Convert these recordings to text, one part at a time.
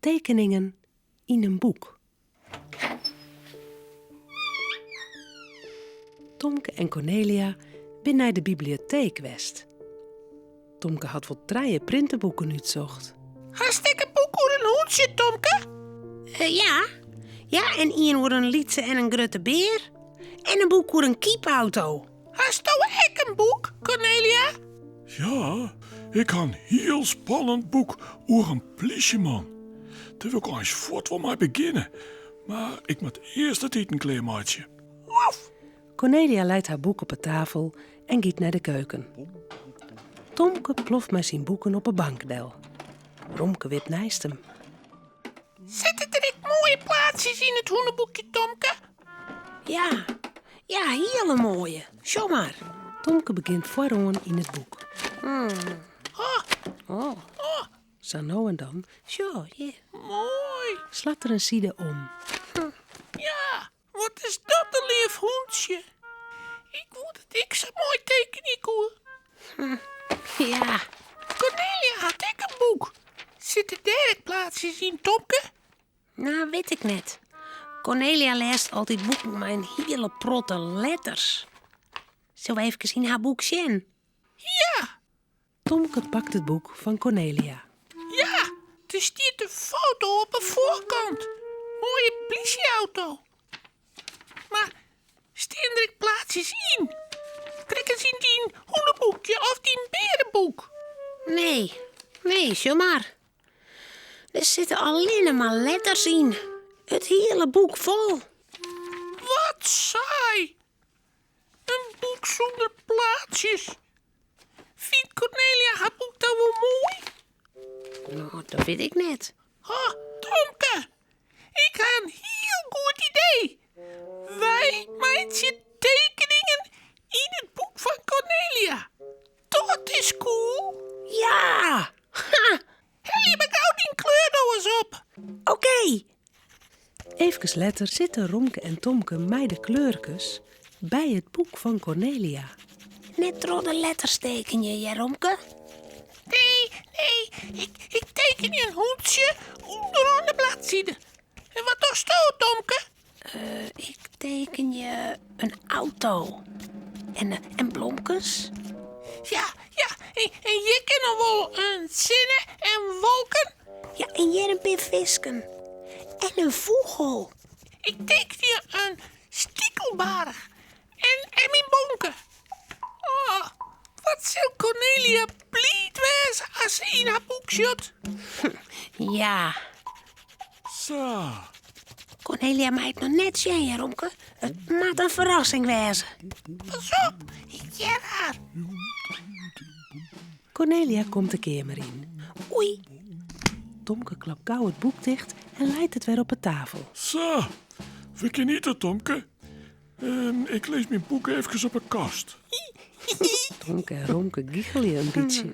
Tekeningen yn in boek. Tomke en Kornelia binne nei de biblioteek west. Tomke hat wol trije printeboeken útsocht. Hast ek in boek oer in hûntsje, Tomke? Eh, ja. Ja, en ien oer in lytse en in grutte bear. En in boek oer in kypauto. Hasto ek in boek, Kornelia? Ja, ik ha in hiel spannend boek oer in plysjeman. Dêr wol ik eins fuort wol mei begjinne, mar ik moat earst it iten klearmeitsje. Woef! Kornelia leit har boek op 'e tafel en giet nei de keuken. Tomke ploft mei syn boeken op 'e bank del. Romke wipt neist him. Sitte der ek moaie plaatsjes yn it hûneboekje, Tomke? Ja, ja, hiele moaie. Sjoch mar. Tomke begjint foaroan yn it boek. Oh. Oh. Oh. Sa no en dan. Sjoch, hjir. Moai. Slacht er in side om. Ja, wat is dat in leaf hûntsje. Ik woe dat ik sa moai tekenje koe. Ja. Kornelia hat ek in boek. Sitte dêr ek plaatsjes yn, Tomke? Nou, wit ik net. Kornelia lêst altyd boeken mei in hiele protte letters. Sille we efkes yn har boek sjen? Ja. Tomke pakt it boek fan Kornelia. Ja, der stiet in foto op 'e foarkant. Moaie plysje-auto. Mar stean der ek plaatsjes yn? Krekt as yn dyn hûneboekje of dyn beareboek? Nee, nee, sjoch mar. Der sitte allinne mar letters yn. It hiele boek fol. Wat saai! In boek sûnder plaatsjes. Fynt Kornelia har boek dan wol moai? No, dat wit ik net. Ha, Tomke, ik ha in hiel goed idee. Wy meitsje tekeningen yn it boek fan Kornelia. Dat is cool! Ja! Ha! Helje mar gau dyn kleurdoas op. Oké. Efkes letter sitte Romke en Tomke mei de kleurkes by it boek fan Kornelia. Net troch de letters tekenje, hear Romke. Nee, nee, ik, ik tekenje in hûntsje ûnderoan de bladside. En wat dochsto, Tomke? Eh, ik tekenje in auto. En, eh, en blomkes. Ja, ja, en, en hjir kinne wol in sinne en wolken. Ja, en hjir in pear fisken. En in fûgel. Ik tekenje in stikelbaarch en, en myn bonke. Oh, wat sil Kornelia bliid wêze as se yn har boek sjocht. Ja. Sa. Kornelia mei it noch net sjen, hear Romke. It moat in ferrassing wêze. Pas op, ik hear har. Kornelia komt de keamer yn. Oei. Tomke klapt gau it boek ticht en leit it wer op 'e tafel. Sa, we kinne ite, Tomke. Ik lis myn boek efkes op 'e kast. Tomke en Romke gichelje in bytsje.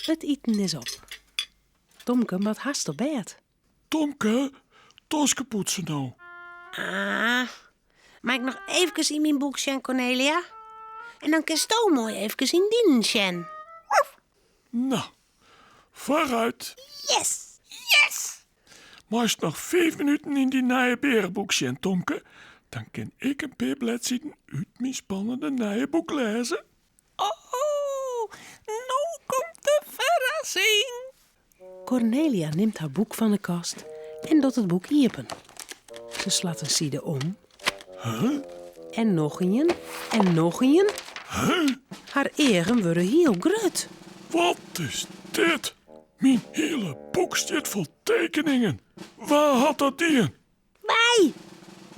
It iten is op. Tomke moat hast op bêd. Tomke, toskepoetse no. Ah, mei ik noch eefkes yn myn boek sjen, Kornelia? En dan kinsto moai eefkes yn dinen sjen. No, foarút. Yes! Yes! Meist noch fiif minuten yn dyn nije beareboek sjen, Tomke? Dan kin ik in pear bledsiden út myn spannende nije boek lêze. Oh, no komt de ferrassing! Kornelia nimt har boek fan 'e kast en docht it boek iepen. Se slacht in side om. En noch ien en noch ien. Har eagen wurde hiel grut. Wat is dit? Myn hiele boek stiet fol tekeningen. Wa hat dat dien? Wy!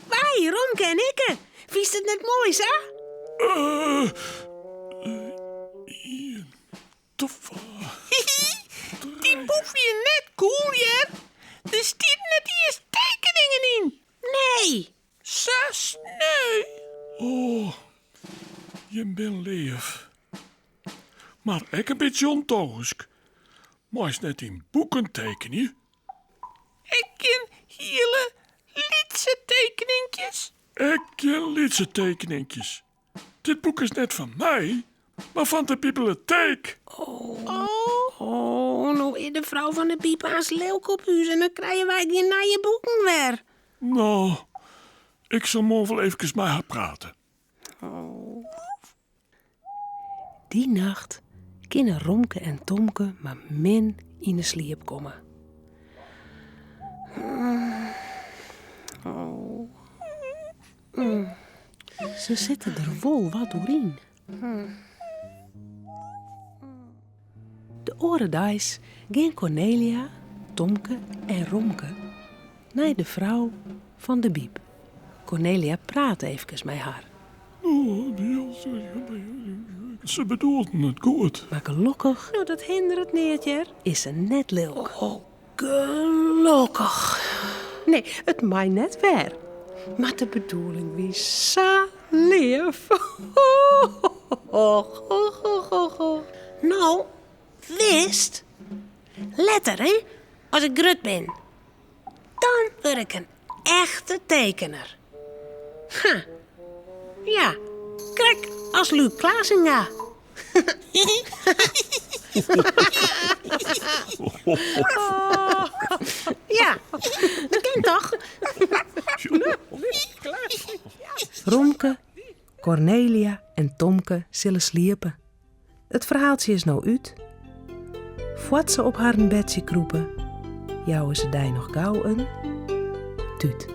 Wy, Romke en ikke. Fynst it net moai sa? Eh, ien, twa, Dyn boek wie net cool, hear. Der stiet net iens tekeningen yn. Nee! Sa sneu. Oh, jim binne leaf. Mar ek in bytsje ûndogensk. Meist net yn boeken tekenje. Ek gjin hiele lytse tekeninkjes? Ek gjin lytse tekeninkjes. Dit boek is net fan my, Mar fan de biblioteek. Oh, no is de frou fan de byb aanst lilk op ús en dan krije wy gjin nije boeken wer. No, ik sil moarn wol eefkes mei har prate. Dy nacht kinne Romke en Tomke mar min yn 'e sliep komme. Se sitte der wol wat oer yn. De oare deis gean Kornelia, Tomke en Romke nei de frou fan de byb. Kornelia praat eefkes mei har. Se bedoelden it goed. Mar gelokkich No, dat hinderet neat hear. is se net lilk. Oh, gelokkich. Nee, it mei net wer. Mar de bedoeling wie sa leaf. No, witst, letter hè, as ik grut bin, dan wurd ik in echte tekener. Ha, ja, krekt as Luuk Klazinga. Ja, dat kin toch? Romke, Kornelia en Tomke sille sliepe. It ferhaaltsje is no út. Foar't se op harren bedsje krûpe, jouwe se dy noch gau in tút.